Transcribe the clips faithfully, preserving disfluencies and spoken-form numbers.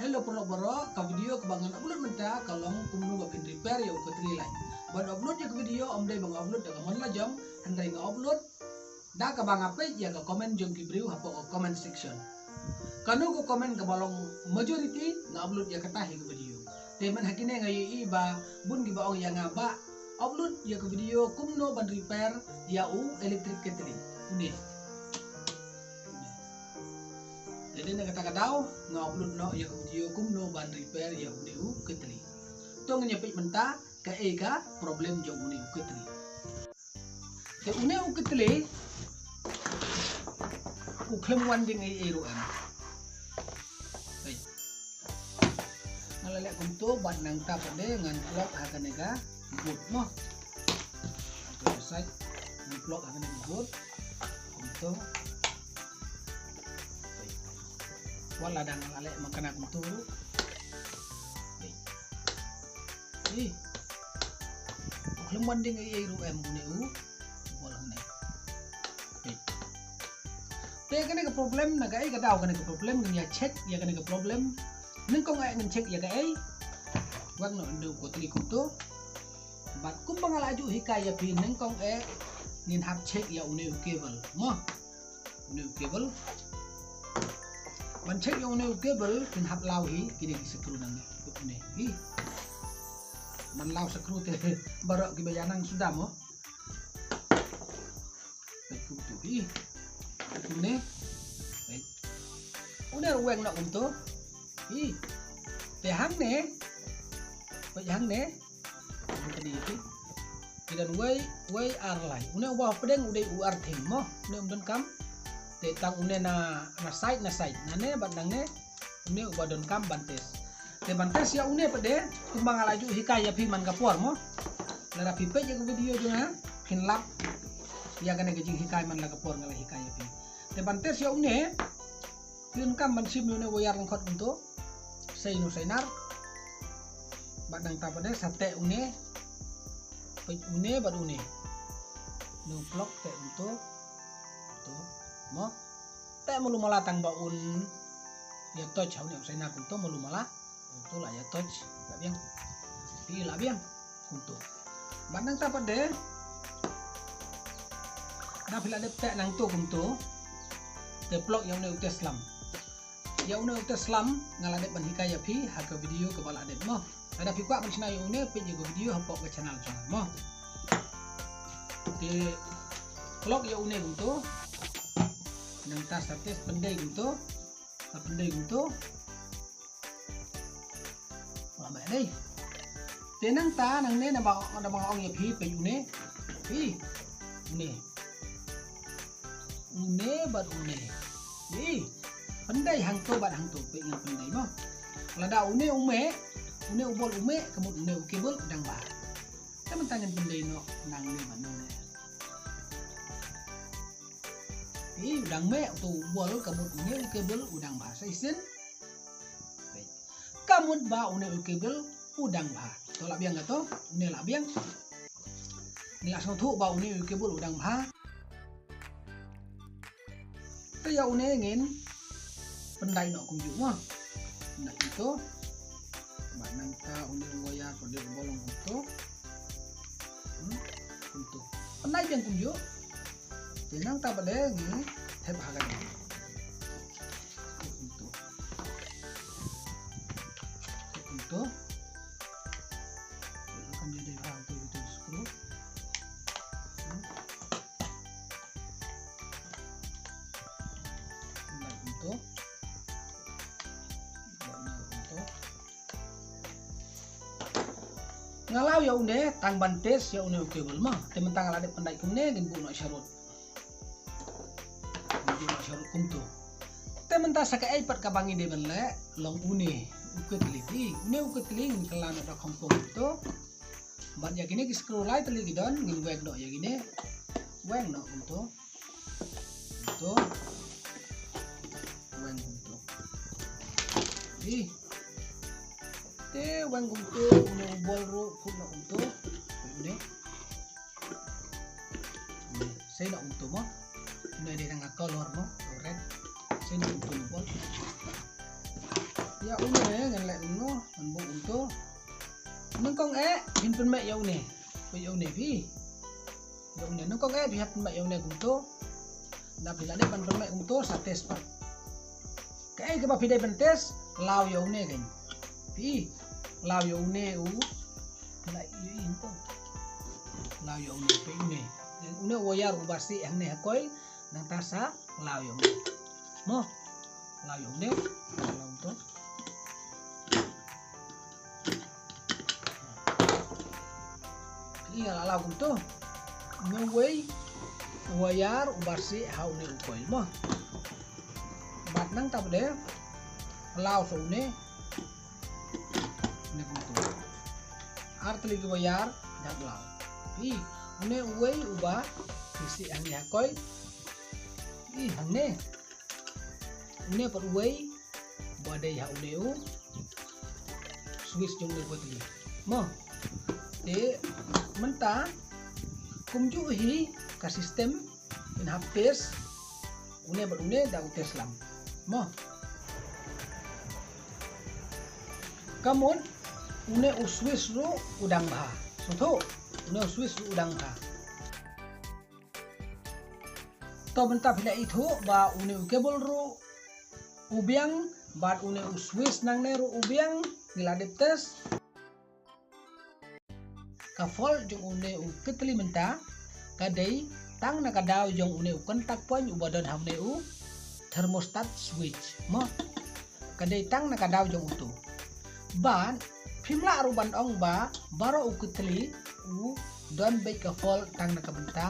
Hello paralok baroh, ka video kaba ngan upload mynta ka long kumno ba phin repair ïa u katli light. Ban upload ïa ka video ym dei ba nga upload da ka mon la jong, hynrei nga upload da kaba nga peit ïa ka comment jong ki briew hapoh ka comment section. Kano ka comment kaba long majority nga upload ïa kata hi ka video. Te man ha kine nga ïohi ba bun kiba ong ïa nga ba upload ïa ka video kumno ban repair ïa u electric kettle. Une. Te dei na kata ka daw nga upload noh ïa ka video kumno ban repair ïa une u kettle. To ngin ïa peit mynta kaei ka problem jong une u kettle. Te une u kettle u khlem wan ding ei ei ruh em. Hei. Nga la leh kumto bad nangta pat de ngan plug ha kane ka board mo. Kumto sait ngan plug ha kane ka board. Kumto. Wat la dang la leh ma kane kumto. Hei. Ih. U khlem wan ding ei ei ruh em une u. Wal hane. Hei. Te kane ka problem na kaei ka daw kane ka problem ngin ïa check ïa kane ka problem. Nyngkong eh ngin check ïa kaei. Wang noh une u kettle kumto. Bad kumba nga la ju hikai ïa phi nyngkong eh ngin hap check ïa une u cable. Mo. Une u cable. Ban check ïa une u cable phin hap law hi kine ki screw nangne. Une hi. Ban law screw te baroh kiba ïa nang suda mo. Peit kumto hi. Une. Peit. Une ruh weng noh kumto. Hi. Te hangne. Peit hangne. Hangne hi. Ki don wei, wei ar lai. Une uba pdeng u dei u earthing mo. Une um donkam. Te tang une na, na side, na side. Nane bad nangne. Une uba donkam ban test. Te ban test ïa une pat de, kumba nga la ju hikai ïa phi man ka por mo. Lada phi peit ïa ka video jong nga, phin lap ïa kane ka jinghikai man la ka por nga la hikai ïa phi. Te ban test ïa une, phi donkam ban shim ïa une wire lyngkhot kumto. Sei no sei nar. Bad nangta pat de sa teh une. Peit une bad une. Une u plug teh kumto. Kumto. Mo. Teh malu mala tang ba un ïa touch ha une u sei nar kumto malu mala. Kumto la ïa touch. La biang. Phi la biang. Kumto. Bad nangta pat de. Da phi la dep teh nangto kumto. Te plug ïa une u teh slam. Ïa une u teh slam nga la dep ban hikai ïa phi ha ka video kaba la dep mo. Lada phi kwah ban shna ïa une peit ïa ka video hapoh ka channel jong nga mo. Te plug ïa une kumto. Nangta sa test pyndei kumto. Sa pyndei kumto. Wala mai dei. Te nangta nangne naba, naba nga ong ïa phi peit une. Phi. Une. Une bad une. Ih, pyndai hangto bad hangto peit ngan pyndai mo. Lada une u meh, une u bol u meh, ka mut une u cable u dang bha. Te mynta ngan pyndai noh nangne bad nangne. Ih, u dang meh uto u bol ka mut une u cable u dang bha. Sa shisien. Peit. Ka mut ba une u cable u dang bha. To lah biang kato, une lah biang. Ngi la sngewthuh ba une u cable u dang bha. Te ïa une ngin pyndait noh kumjuh mo. Pyndait kumto. Bad nangta une u wire pat de u bol kumto. Hmm, kumto. Pyndait biang kumjuh. Te nangta pat de ngi thep ha kane. Kumto. Kumto. Kan ïa dei ha kumto, kumto screw. Hmm. Kumto. Kumto. Nga law ïa une tang ban test ïa une u cable mo. Te mynta nga la dep pyndait kumne, ngin buh noh sharud. Ngin buh noh sharud kumto. Te mynta sa kaei pat kaba ngi dei ban leh, long une u ketli. Une u ketli ngin kylla noh da khongpong kumto. Bad ïa kine ki screw lai tylli ki don, ngin weng noh ïa kine. Weng noh kumto. Kumto. Weng kumto. Ih. Te weng kumto, une u bol ruh kut noh kumto. Une. Une. Sei noh kumto mo. Une dei tang ka color mo, red. Sei noh kumto une u bol. Ïa une ngan leh kumno, ngan buh kumto. Nyngkong eh phin pynmih ïa une. Peit ïa une phi. Ïa une nyngkong eh phi hap pynmih ïa une kumto. Nda phi la dei ban pynmih kumto sa test pat. Kaei kaba phi dei ban test, law ïa une kan. Phi law ïa une u. Phi la ïa une to. Law ïa une, peit une. Une u wire uba sih hangne ha coil. Nangta sa law ïa une. Mo. Law ïa une. Law to. Ïa la law kumto. Une uwei u wire uba sih ha une u coil mo. Bad nangta pat de law sa une. Une kumto. Ar tylli ki wire dap law. Phi, une uwei uba sih hangne ha coil. Phi, hangne. Une pat uwei ba dei ha une u switch jong une u kotli. Mo. Te mynta kumjuh hi ka system phin hap test une bad une da u test lang. Mo. Ka mut une u switch ruh u dang bha. Sngewthuh, une u switch ruh u dang bha. To mynta phi la ithuh ba une u cable ruh u biang bad une u switch nangne ruh u biang, ngi la dep test. Ka fault jong une u kotli mynta ka dei tang na ka daw jong une u contact point uba don ha une u thermostat switch. Mo. Ka dei tang na ka daw jong uto. Bad phim lah ruh ban ong ba baroh u kotli u don beit ka fault tang na ka bynta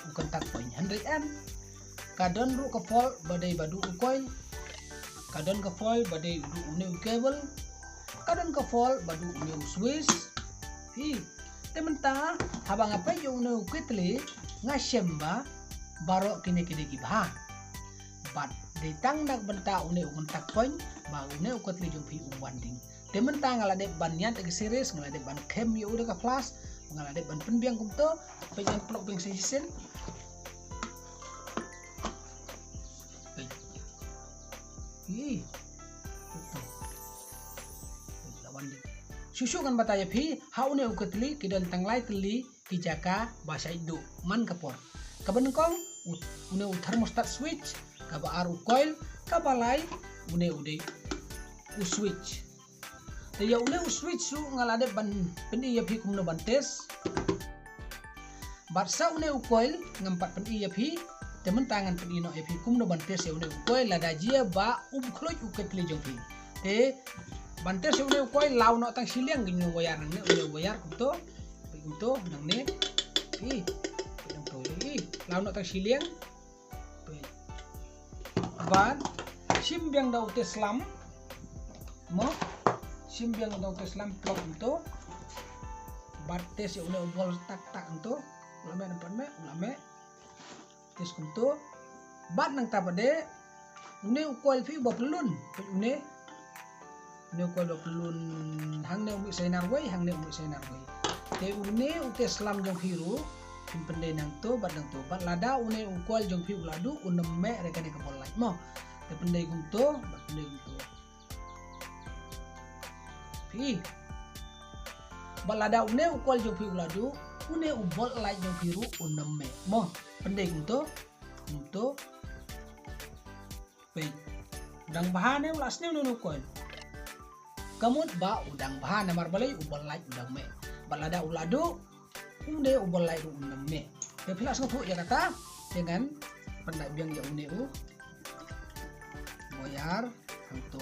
u contact point. Hynrei em, ka don ruh ka fault ba dei ba duh u coil. Ka don ka fault ba dei u duh une u cable. Ka don ka fault ba duh une u switch. Hi. Te mynta haba nga peit ïa une u kotli nga shem ba baroh kine ki dei ki bha. Bad dei tang na ka bynta une u contact point ba une u kotli jong phi um wan ding. Te mynta nga la dep ban ïaid da ka series, nga la dep ban khem ïa u da ka flash, nga la dep ban pynbiang kumto. Peit, ngan plug biang sa shisien. Peit. Ih. Peit, la wan ding. Shuh shuh ngan batai ïa phi, ha une u kotli ki don tang lai tylli ki jaka ba shait duh man ka por. Kaba nyngkong, u, une u thermostat switch, kaba ar u coil, kaba lai une u dei u switch. Te ïa une u switch ruh nga la dep ban pyni ïa phi kumno ban test. Bad sa une u coil ngam pat pyni ïa phi. Te mynta ngan pyni noh ïa phi kumno ban test ïa une u coil lada jia ba um khluit u kotli jong phi. Te ban test ïa une u coil law noh tang shiliang, une u wire nangne, une u wire kumto. Peit kumto nangne. Ih, peit kumto. Ih, law noh tang shiliang. Peit. Bad shim biang da u test lamp. Mo, shim biang da u test lamp, plug kumto. Bad test ïa une u bol tak tak kumto. U la meh namar meh, u la meh. Test kumto. Bad nangta pat de une u coil phi uba pyllun. Peit une. Une u coil uba pyllun, hangne u mih sha narwei, hangne u mih sha narwei. Te une u test lamp jong phi ruh phin pyndei nangto bad nangto. Bad lada une u coil jong phi u la duh, un ym meh re kane ka bol light mo. Te pyndei kumto bad pyndei kumto. Phi. Bad lada une u coil jong phi u la duh, une u bol light jong phi ruh un ym meh mo. Pyndei kumto. Kumto. Peit. U dang bha ne u la sniew ne une u coil? Ka mut ba u dang bha namar balei? U bol light u dang meh. Bad lada u la duh, une u bol light ruh un ym meh. Te phi la sngewthuh ïa kata, te ngan pyndait biang ïa une u wire hangto.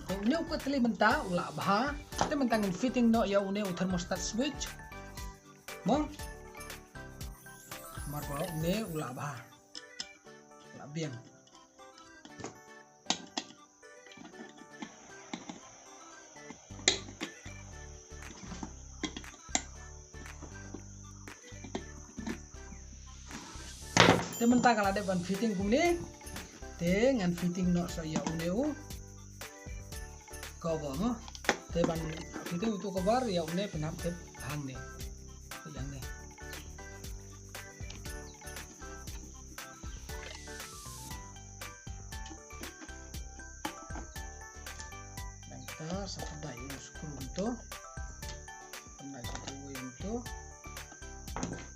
Te une u kotli mynta u la bha. Te mynta ngin fitting noh ïa une u thermostat switch. Mo? Namar ba une u la bha. La biang. Te mynta ka la dep ban fitting kumne. Te ngan fitting noh sa ïa une u cover mo. Te ban fitting uto u cover ïa une pynhap tip hangne. Hangne. Sa pynda ïa u screw kumto. Pynda sa uwei kumto.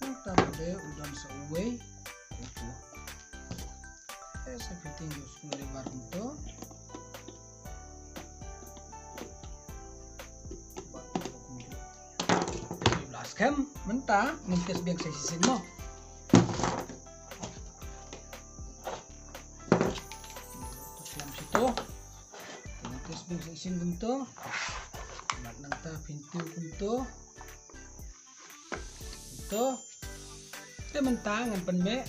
Nangta pat de u don sa uwei kumto. Sa fitting ïa u screw lever kumto. Bad kumto. Ïa u la skhem mynta ngin test biang sa shisien mo. Klam sito. Ngin test biang sa shisien kumto. Bad nangta pyntu kumto. Kumto. Te mynta ngan pynmih.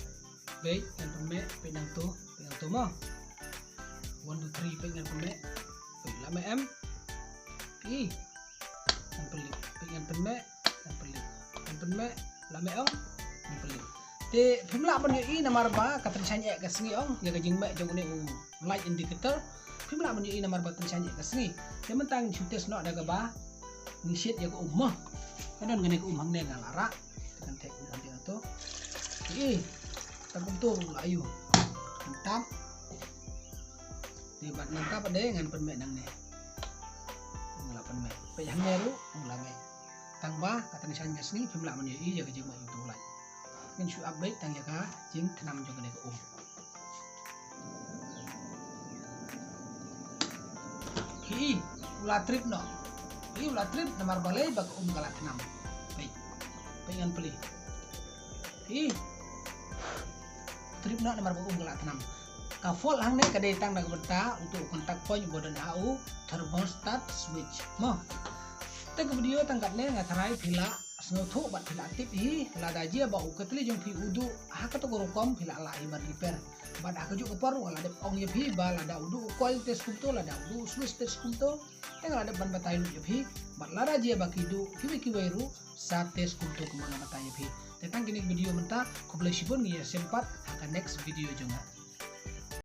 Peit ngan pynmih, peit nangto, peit nangto mo. One, two, three, peit ngan pynmih. Peit la mih em. Peit. Ngan pynlip, peit ngan pynmih, ngan pynlip. Ngan pynmih, la mih ong, ngan pynlip. Te phim lah ban ïohi namar ba ka tyngshaiñ eh ka sngi ong, ïa ka jingmih jong une u light indicator. Phim lah ban ïohi namar ba tyngshaiñ eh ka sngi. Te mynta ngin shu test noh da kaba ngi shit ïa ka um mo. Ka don kane ka um hangne nga la rah. Te kan theh um hangne to. Ï. Ta kumto ruh la ïoh. Ngan tap. Te bad ngan tap de ngan pynmih nangne. Nga la pynmih. Peit hangne ruh, nga la mih. Tang ba ka tyngshaiñ ka sngi phim lah ban ïohi ïa ka jingmih jong uto u light. Ngin shu update tang ïa ka jingthnam jong kane ka um. Phi, u la trip noh. Phi, u la trip namar balei ba ka um ka la thnam. Phi, phi ngan plie. Phi, trip noh namar ba um ka la thnam. Ka fault hangne ka dei tang na ka bynta uto u contact point uba don ha u thermostat switch. Mo. Te ka video tang katne, nga tharai phi la sngewthuh bad phi la tip hi, lada jia ba u katli jong phi u duh ha kato ka rukom phi la lah hi ban repair. Bad ha kajuh ka por nga la dep ong ïa phi ba lada u duh u coil test kumto, lada u duh u switch test kumto, te nga la dep ban batai lut ïa phi. Bad lada jia ba ki duh kiwei kiwei ruh, sa test kumto kumba nga batai ïa phi. Te tang kine ki video mynta, khublei shibun, ngi ïashem pat ha ka next video jong nga.